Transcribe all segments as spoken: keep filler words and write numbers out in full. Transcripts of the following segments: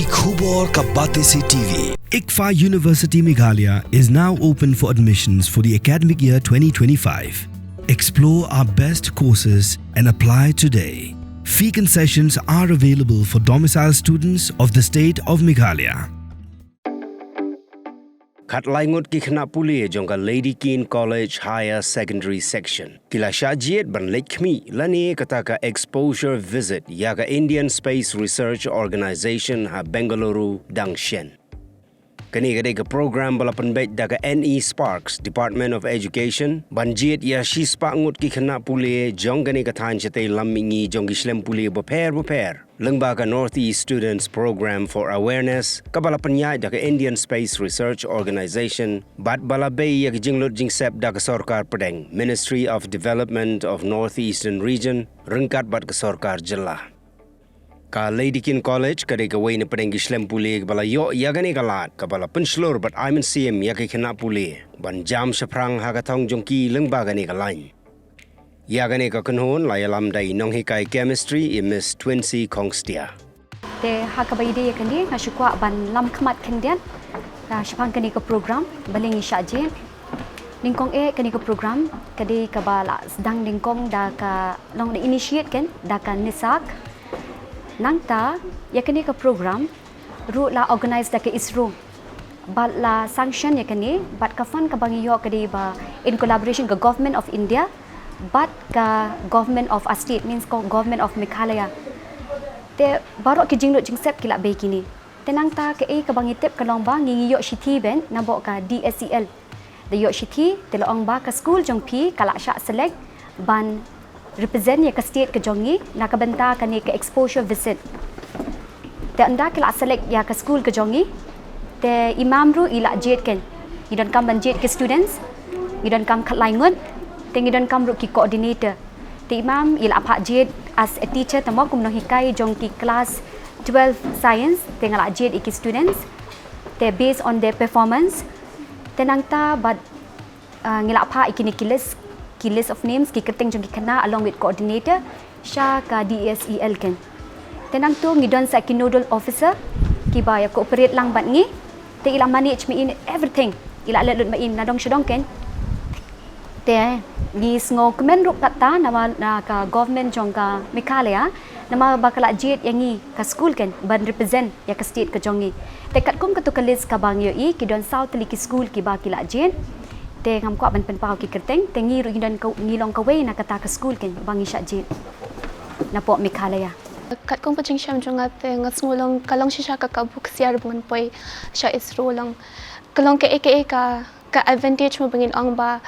Khubor ka Batesi T V. ICFAI University Meghalaya is now open for admissions for the academic year twenty twenty-five. Explore our best courses and apply today. Fee concessions are available for domicile students of the state of Meghalaya. Khatlai ngut ki khynnah pule jong ka Lady Keane College Higher Secondary Section ki la shah jied ban leit khmih lane kata ka exposure visit ïa ka Indian Space Research Organization ha Bengaluru dang shen. Kane ka dei ka program ba la pynbeit da ka N E Sparks, Department of Education, ban jied ïa shispah ngut ki khynnah pule jong kane ka thaiñ shatei lam mihngi jong ki shlem pule bapher bapher. Lyngba ka North East Students Program for Awareness, kaba la pynïaid da ka Indian Space Research Organization, bad ba la bei ïa ka jinglut jingsep da ka sorkar pdeng, Ministry of Development of North Eastern Region, ryngkat bad ka sorkar jylla. Ka Lady Keane College ka dei kawei na pdeng ki shlem pule kaba la ïoh ïa kane ka lad, kaba la pynshlur bad ai mynsiem ïa ki khynnah pule ban jam shaphrang ha ka thong jong ki lyngba kane ka laiñ. Ïa kane ka kynhun la ïalam da i nonghikai chemistry, i Miss Twincy Khongstia. Te ha kaba ïadei ïa kane, nga shu kwah ban lam khmat khyndiat, ah, shaphang kane ka program, balei ngi shah jied. Nyngkong eh kane ka program ka dei kaba la sdang nyngkong da ka long da initiate kan da ka NESAC. Nangta ïa kane ka program ruh la organize da ka ISRO. Bad la sanction ïa kane, bad ka fund kaba ngi ïoh ka dei ba in collaboration ka Government of India bad ka Government of a state, means ka Government of Meghalaya. Te baroh ki jinglut jingsep ki la bei kine. Te nangta kaei kaba ngi tip ka long ba ngi ngi ïoh shithi ban napoh ka D S E L. Da ïoh shithi, te la ong ba ka school jong phi ka la shah select ban represent ïa ka state ka jong ngi na ka bynta kane ka exposure visit. Te ynda ki la select ïa ka school ka jong ngi, te i mam ruh i la jied kan. Ngi donkam ban jied ki students, ngi donkam khatlai ngut, te ngi donkam ruh ki coordinator. Te i mam i la phah jied as a teacher, te mo kum nonghikai jong ki class twelve science, te nga la jied ïa ki students, te based on their performance. Te nangta bad, ah, ngi la phah ïa kine ki list, ki list of names, ki kyrteng jong ki khynnah along with coordinator sha ka D S E L kan. Te nangta ngi don sa ki nodal officer kiba ïa cooperate lang bad ngi. Te i la manage ma in everything, i la leh lut ma in na dong sha dong kan. Te ngi sngewkmen ruh katta namar na ka government jong ka Meghalaya, namar ba ka la jied ïa ngi ka school kan ban represent ïa ka state ka jong ngi. Te katkum katu ka list kaba ngi ïohi, ki don saw tylli ki school kiba ki la jied. Te ngam kwah ban pynpaw ki kyrteng, te ngi ruh ngi don ka, ngi long kawei na kata ka school kan ba ngi shah jied napoh Meghalaya. Katkum ka jingshem jong nga, te nga sngew long ka long shisha ka kabu ksiar ba ngan poi sha ISRO long. Ka long kaei kaei ka, ka advantage mo ba ngin ong ba,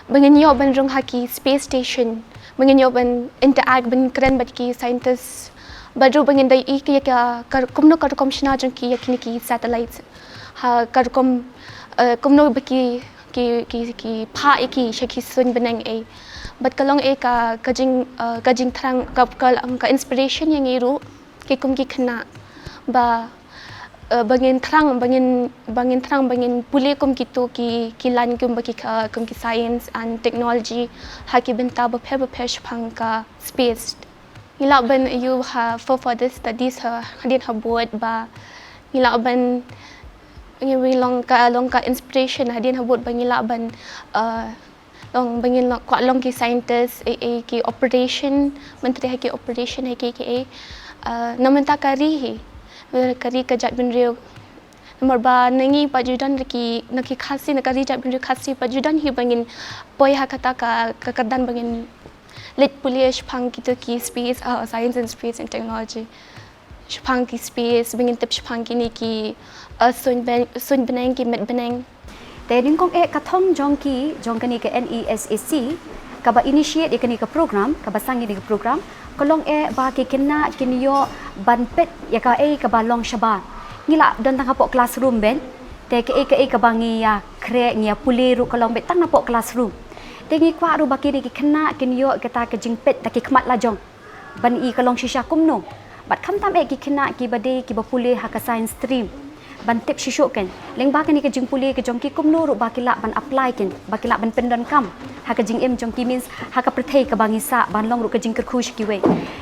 ba ngin ïoh ban rung ha ki space station, ba ngin ïoh ban interact, ban kren bad ki scientist. Bad ruh ba ngin da ïohi ïa ka, ka kumno ka rukom shna jong ki ïa kine ki satellites. Ha ka rukom, eh, kumno ba ki, ki, ki, ki phah ïa ki sha ki suiñ bneng ei. Bad ka long ei ka, ka jing, eh, ka jingthrang, ka, ka, ka inspiration ïa ngi ruh, ki kum ki khynnah. Ba, eh, ba ngin thrang, ba ngin, ba ngin thrang, ba ngin pule kum kitu ki, ki line kum ba ki, eh, kum ki science and technology, ha ki bynta bapher bapher shaphang ka space. Ngi lah ban ïoh ha for further studies ha, hadien habud ba ngi lah ban, ngi long ka, long ka inspiration hadien habud ba ngi lah ban, eh, long ba ngin long, kwah long ki scientist, eh, eh, ki operation, ban trei ha ki operation, eh, ki, ki, eh, eh, na mynta ka ri hi, eh, ka ri ka jaitbynriew. Namar ba na ngi pat ju don ki, na ki Khasi, na ka ri jaitbynriew Khasi pat ju don hi ba ngin poi ha kata ka, ka kyrdan ba ngin leit pule shaphang kitu ki space, uh, science and space and technology. Shaphang ki space, ba ngin tip shaphang kine ki, uh, suiñ bneng, suiñ bneng, ki met bneng. Te nyngkong eh ka thong jong ki, jong kane ka NESAC, kaba initiate ïa kane ka program, kaba sdang ïa kane ka program, ka long eh ba ki khynnah kin ïoh ban peit ïa kaei kaba long shabar. Ngi lah don tang hapoh classroom beit, te kaei kaei kaba ngi ïa khreh, ngi ïa pule ruh ka long beit tang napoh classroom. Te ngi kwah ruh ba kine ki khynnah kin ïoh kata ka jingpeit da ki khmat lajong ban i ka long shisha kumno. Bad khamtam eh ki khynnah kiba dei kiba pule ha ka science stream. ban tip shisha kein lyngba kane ka jingpule ka jong ki kumno ruh ba ki lah ban apply kein, ba ki lah ban pyndonkam ha ka jingim jong ki, means ha ka pyrthei kaba ngi sah, ban long ruh ka jingkyrkhu sha kiwei.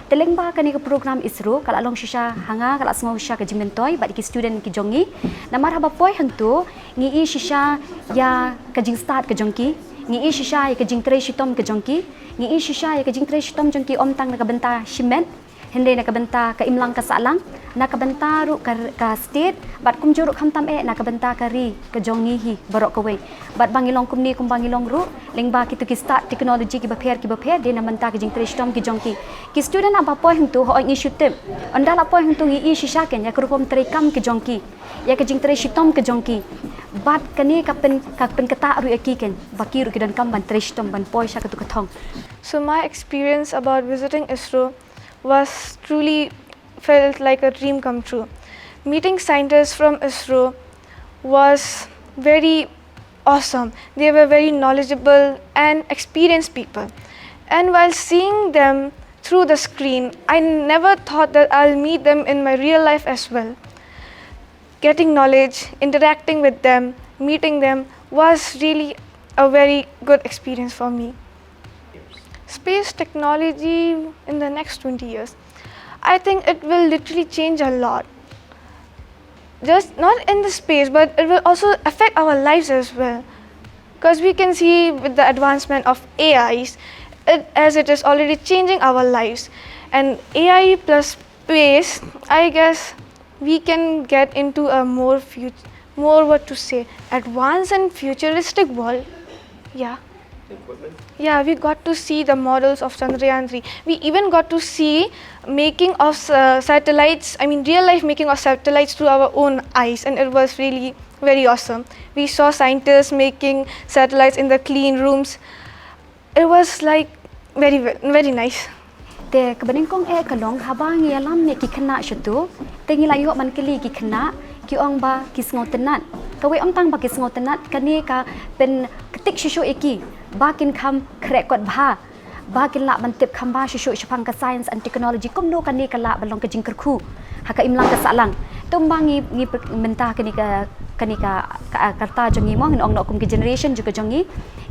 Te lyngba kane ka program ISRO ka la long shisha ha nga, ka la sngew shisha ka jingmyntoi bad ki student ki jong ngi. Namar haba poi hangto ngi i shisha ïa ka jingstad ka jong ki, ngi i shisha ïa ka jingtrei shitom ka jong ki, ngi i shisha ïa ka jingtrei shitom jong ki ym tang na ka bynta shimet, hynrei na ka bynta ka imlang ka sahlang, na ka bynta ruh ka, ka state, bad kumjuh ruh khamtam eh na ka bynta ka ri ka jong ngi hi baroh kawei. Bad ba ngi long kumne kumba ngi long ruh lyngba kito ki stad technology kiba pher kiba pher, dei na bynta ka jingtrei shitom ki jong ki. Ki student haba poi hangto, hooid ngi shu tip, ynda la poi hangto ngi i shisha kein ïa ka rukom treikam ki jong ki, ïa ka jingtrei shitom ki jong ki. Bad kane ka pyn, ka pynkhiah ruh ïa ki kein ba ki ruh ki donkam ban trei shitom ban poi sha kato ka thong. So my experience about visiting ISRO was truly felt like a dream come true. Meeting scientists from ISRO was very awesome. They were very knowledgeable and experienced people. And while seeing them through the screen, I never thought that I'll meet them in my real life as well. Getting knowledge, interacting with them, meeting them was really a very good experience for me. Space technology in the next twenty years, I think it will literally change a lot. Just not in the space, but it will also affect our lives as well. Because we can see with the advancement of A Is, it, as it is already changing our lives. And A I plus space, I guess we can get into a more fut-, more, what to say, advanced and futuristic world. Yeah. Yeah, we got to see the models of Chandrayaan three. We even got to see making of uh, satellites, I mean, real life making of satellites through our own eyes, and it was really very awesome. We saw scientists making satellites in the clean rooms. It was like very, ve-, very nice. Te kaba nyngkong eh ka long haba ngi ïalam ïa ki khynnah shato, te ngi la ïoh ban kylli ki khynnah, ki ong ba ki sngewtynnat. Kawei ym tang ba ki sngewtynnat, kane ka pynkhiah shisha ïa ki ba kin kham khreh kot bha, ba kin lah ban tip kham bha shisha shaphang ka science and technology, kumno kane ka lah ban long ka jingkyrkhu ha ka imlang ka sahlang. Te ym ba ngi, ngi pyr-, mynta kane ka, kane ka, ka, ka rta jong ngi mo, ngin ong noh kum ka generation jong ka jong ngi,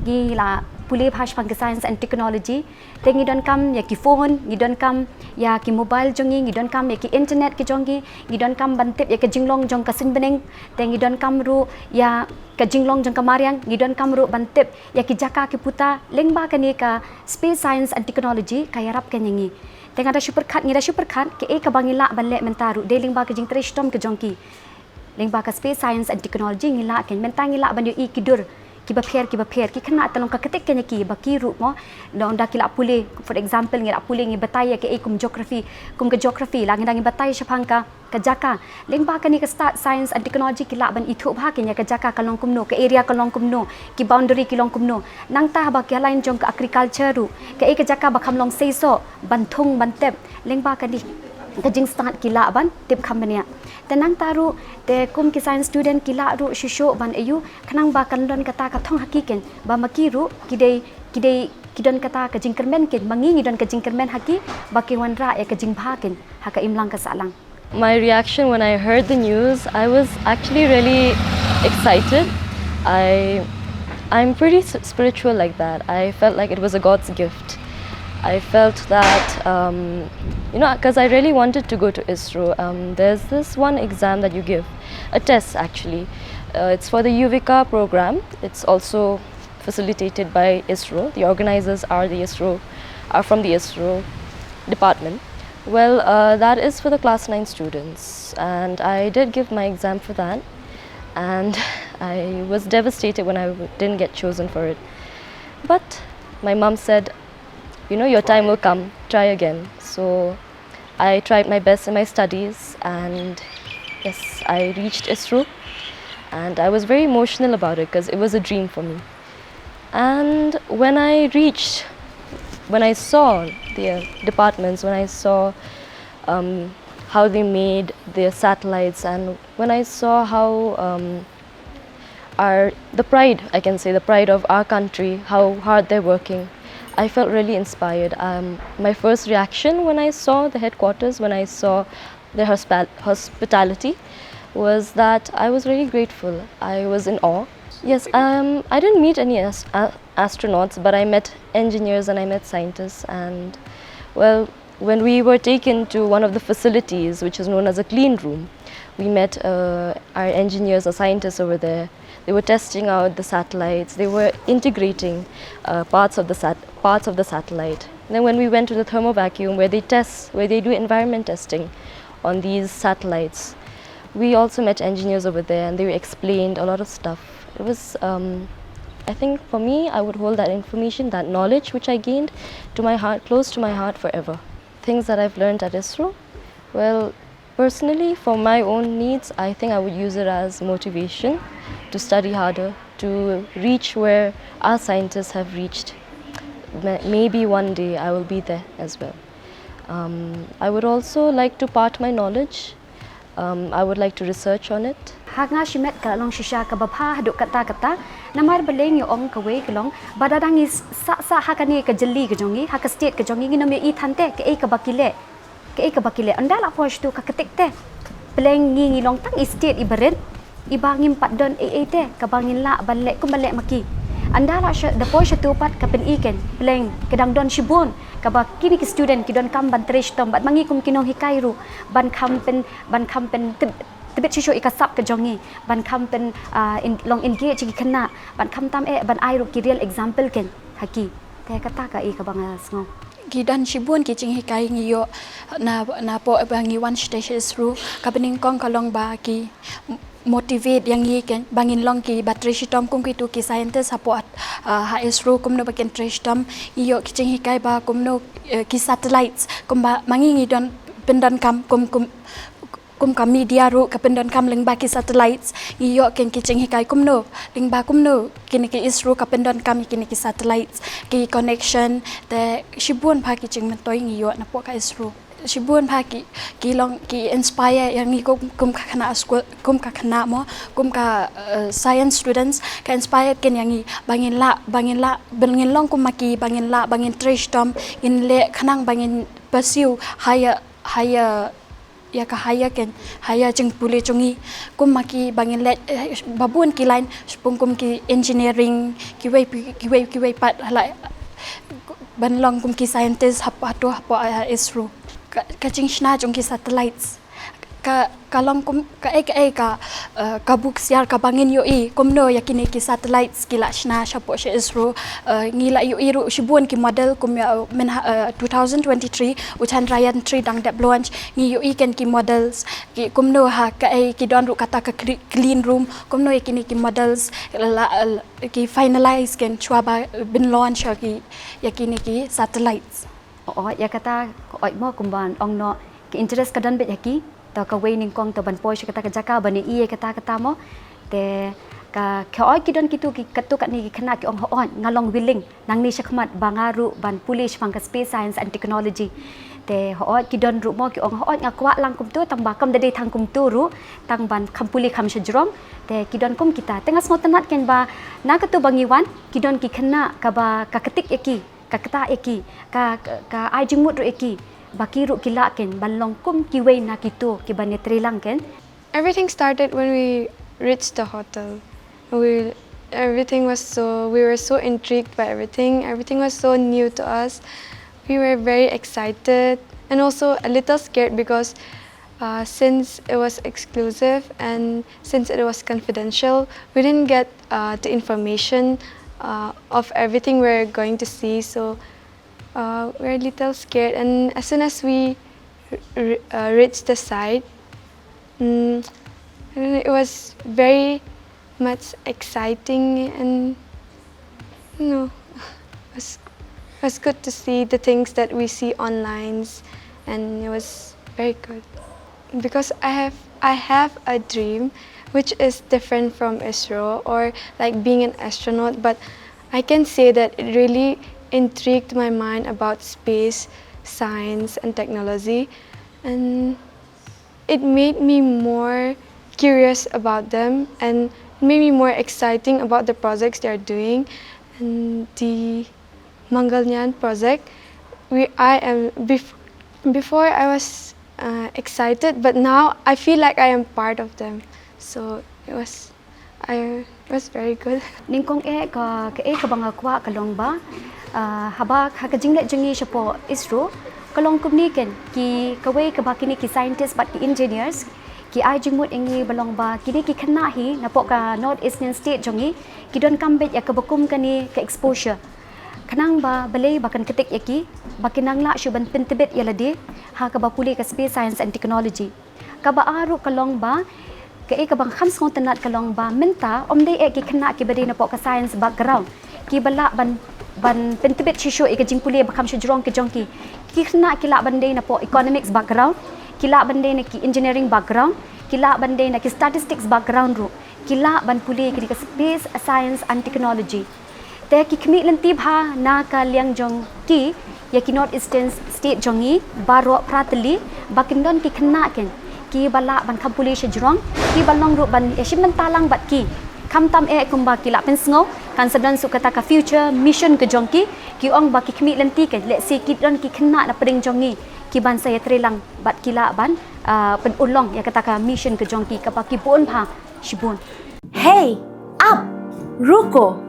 ngi la pule bha shaphang ka science and technology. Te ngi donkam ïa ki phone, ngi donkam ïa ki mobile jong ngi, ngi donkam ïa ki internet ki jong ngi, ngi donkam ban tip ïa ka jinglong jong ka suiñbneng, te ngi donkam ruh ïa ka jinglong jong ka mariang, ngi donkam ruh ban tip ïa ki jaka ki puta. Lyngba kane ka space science and technology ka ïarap kein ïa ngi. Te nga da shu pyrkhat, ngi da shu pyrkhat, kaei kaba ngi lah ban leh mynta ruh dei lyngba ka jingtrei shitom ka jong ki. Lyngba ka space science and technology ngi lah kein, mynta ngi lah ban ïohi ki dur kiba pher kiba pher. Ki khynnah te long ka kti kein ïa ki ba ki ruh mo, da ynda ki la pule, for example, ngi la pule, ngi batai ïa kaei kum geography, kum ka geography, la ngi da ngi batai shaphang ka, ka jaka. Lyngba kane ka stad science and technology ki lah ban ithuh bha kein ïa ka jaka ka long kumno, ka area ka long kumno, ki boundary ki long kumno. Nangta haba ki ha line jong ka agriculture ruh, kaei ka jaka ba kham long seisoh ban thung ban tep, lyngba kane ka jingstad ki lah ban tip kham bniah. Te nangta ruh, te kum ki science student ki lah ruh shisha ban ïoh, khnang ba kan don kata ka thong ha ki kein, ba ma ki ruh ki dei, ki dei, ki don kata ka jingkyrmen kein, ma ngi ngi don ka jingkyrmen ha ki, ba ki wanrah ïa ka jingbha kein ha ka imlang ka sahlang. My reaction when I heard the news, I was actually really excited. I, I'm pretty s-, spiritual like that. I felt like it was a God's gift. I felt that, um, you know, 'cause I really wanted to go to ISRO. Um, there's this one exam that you give, a test actually. Uh, it's for the Yuvika program. It's also facilitated by ISRO. The organizers are the ISRO, are from the ISRO department. Well, uh, that is for the class nine students, and I did give my exam for that, and I was devastated when I w-, didn't get chosen for it. But my mom said, "You know, your time will come, try again." So I tried my best in my studies, and yes, I reached ISRO, and I was very emotional about it 'cause it was a dream for me. And when I reached, when I saw the departments, when I saw, um, how they made their satellites, and when I saw how, um, our, the pride, I can say, the pride of our country, how hard they're working, I felt really inspired. Um, my first reaction when I saw the headquarters, when I saw their hospi-, hospitality, was that I was really grateful. I was in awe. Yes, um, I didn't meet any as- a- astronauts, but I met engineers and I met scientists. And, well, when we were taken to one of the facilities, which is known as a clean room, we met uh, our engineers and scientists over there. They were testing out the satellites. They were integrating uh, parts of the sat- parts of the satellite. And then when we went to the thermo vacuum, where they test, where they do environment testing on these satellites, we also met engineers over there, and they explained a lot of stuff. It was, um, I think, for me, I would hold that information, that knowledge which I gained, to my heart, close to my heart forever. Things that I've learned at ISRO, well, personally, for my own needs, I think I would use it as motivation to study harder, to reach where our scientists have reached. May- Maybe one day I will be there as well. Um, I would also like to part my knowledge. Um, I would like to research on it. Ha nga shimet ka long shisha kaba bha haduh katta katta. Namar balei ngi ong kawei ka long ba lada ngi sah sah ha kane ka jylliew ka jong ngi, ha ka state ka jong ngi, ngin ym ïohi than te kaei kaba ki leh. Kaei kaba ki leh. Ynda la poi shatu ka ktik te, balei ngi ngi long tang i state iba rit, iba ngim pat don ei ei te kaba ngin lah ban leh kumba leh ma ki. Ynda la sha- da poi shatu pat ka pyni kein, balei ka dang don shibun kaba kine ki student ki donkam ban trei shitom bad ma ngi kum ki nonghikai ruh ban kham pyn- ban kham pyn- tib- tbit shisha ïa ka sap ka jong ngi, ban kham pyn- ah, in- long engage ïa ki khynnah, ban kham tam eh ban ai ruh ki real example kein ha ki. Te kata kaei kaba nga sngew. Ki don shibun ki jinghikai ngi ïoh na- napoh ba ngi wan shatei sha ISRO. Kaba nyngkong ka long ba ki motivate ïa ngi kein ba ngin long kiba trei shitom kum kitu ki scientist hapoh, ah, ha ISRO, kumno ba kin trei shitom. Ngi ïoh ki jinghikai ba kumno, eh, ki satellites, kumba ma ngi ngi don pyndonkam kum- kum- kum ka media ruh ka pyndonkam lyngba ki satellites. Ngi ïoh kein ki jinghikai kumno, lyngba kumno kine ki ISRO ka pyndonkam ïa kine ki satellites, ki connection, te shibun bha ki jingmyntoi ngi ïoh napoh ka ISRO. Shibun bha ki- ki long ki inspire ïa ngi kum- kum ka khynnah skul, kum ka khynnah mo, kum ka, eh, science students, ka inspire kein ïa ngi ba ngin lah- ba ngin lah- ba ngin long kum ma ki, ba ngin lah- ba ngin trei shitom, ngin leh khnang ba ngin pursue higher- higher- ïa ka higher kein, higher jingpule jong ngi. Kum ma ki ba ngin leh, eh, ba bun ki line, shibun kum ki engineering, kiwei pi- kiwei- kiwei pat, la ban long kum ki scientist hap- hato hapoh, ah, ISRO. Ka- ka jingshna jong ki satellites ka- ka long kum kaei kaei ka- eh, ka buk siar kaba ngin ïohi kumno ïa kine ki satellites ki la shna shapoh sha ISRO. Eh, ngi la ïohi ruh shibun ki model kum ïa, eh, mynha- eh, two thousand twenty-three u Chandrayaan three dang dep launch, ngi ïohi kein ki models, ki kumno ha kaei ki don ruh kata ka cre- clean room, kumno ïa kine ki models la- la- ki finalize kein shuwa ba, eh, ban launch ïa ki- ïa kine ki satellites. Oh, ïa kata, oh, mo kumba ong noh, ki interest ka don beit ha ki, to kawei nyngkong to ban poi sha kata ka jaka ban ïohi ïa kata kata mo. Te ka- hooid ki don kitu ki- katto katne ki khynnah ki ong hooid nga long willing nangne shakhmat ba nga ruh ban pule shaphang ka space science and technology. Te hooid ki don ruh mo ki ong hooid nga kwah lang kumtu, tang ba kam da dei tang kumtu ruh, tang ban kham pule kham shajrong. Te ki don kum kita. Te nga sngewtynnat kein ba na katu ba ngi wan ki don ki khynnah kaba ka ktik ïa ki, ka ktah ïa ki, ka- ka- ka ai jingmut ruh ïa ki ba ki ruh ki lah kein ban long kum kiwei na kitu kiban ïatreilang kein. Everything started when we reached the hotel. We- everything was so- we were so intrigued by everything. Everything was so new to us. We were very excited and also a little scared because, uh, since it was exclusive and since it was confidential, we didn't get, uh, the information, uh, of everything we're going to see. So, uh, we're a little scared. And as soon as we r- r- uh, reached the site, mm, I don't know, it was very much exciting and, you know, it was, it was good to see the things that we see online, and it was very good because I have I have a dream which is different from ISRO or like being an astronaut, but I can say that it really intrigued my mind about space, science, and technology, and it made me more curious about them and made me more exciting about the projects they are doing. And the Mangalyaan project, we I am bef- before I was Uh, excited, but now I feel like I am part of them. So it was, I it was very good. Nyngkong eh ka, kaei kaba nga kwah ka long ba, ah, haba ha ka jingleit jong ngi shapoh ISRO, ka long kumne ken, ki kawei kaba kine ki scientist bad ki engineers ki ai jingmut ïa ngi ba long ba kine ki khynnah hi napoh ka North Eastern State jong ngi ki donkam beit ïa kaba kum kane ka exposure. Khnang ba balei ba kan ktik ïa ki, ba kin nang lah shuh ban pyntbit ïa lade ha kaba pule ka space science and technology. Kaba ar ruh ka long ba, kaei kaba nga kham sngewtynnad ka long ba mynta ym dei eh ki khynnah kiba dei napoh ka science background kiba lah ban, ban pyntbit shisha ïa ka jingpule ba kham shajrong ka jong ki. Ki khynnah ki lah ban dei napoh economics background, ki lah ban dei na ki engineering background, ki lah ban dei na ki statistics background ruh, ki lah ban pule kine ka space science and technology. Te ki khmih lynti bha na ka liang jong ki ïa ki North Eastern State jong ngi baroh phra tylli, ba kin don ki khynnah ken kiba lah ban kham pule shajrong, kiba long ruh ban ïashim bynta lang bad ki. Khamtam eh kumba ki lah pynsngew, kan sa don shuh kata ka future mission ka jong ki, ki ong ba ki khmih lynti ken, lehse ki don ki khynnah na pdeng jong ngi ki ban sa ïatrei lang bad ki lah ban, ah, pynurlong ïa kata ka mission ka jong ki kaba ki bun bha shibun. Hei, ap, ruko.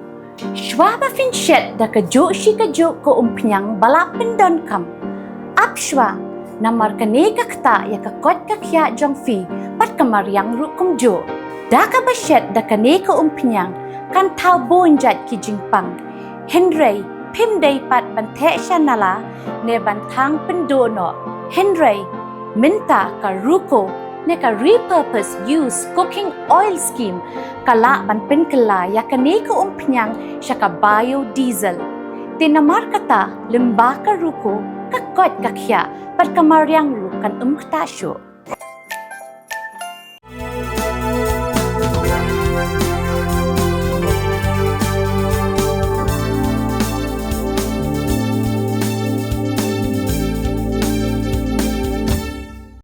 Shuwa ba phin shet da kajuh shi kajuh ka umphniang ba la pyndonkam, ap shuwa, namar kane ka ktah ïa ka koit ka khiah jong phi bad ka mariang ruh kumjuh. Da kaba shet da kane ka umphniang kan thaw bun jait ki jingpang. Hynrei phim dei pat ban theh sha nala ne ban thang pynduh noh. Hynrei mynta ka ruko ne ka repurpose use cooking oil scheme ka lah ban pynkylla ïa kane ka umphniang sha ka biodiesel. Te namar kata, lyngba ka ruko, ka koit ka khiah bad ka mariang ruh kan ym ktah shuh.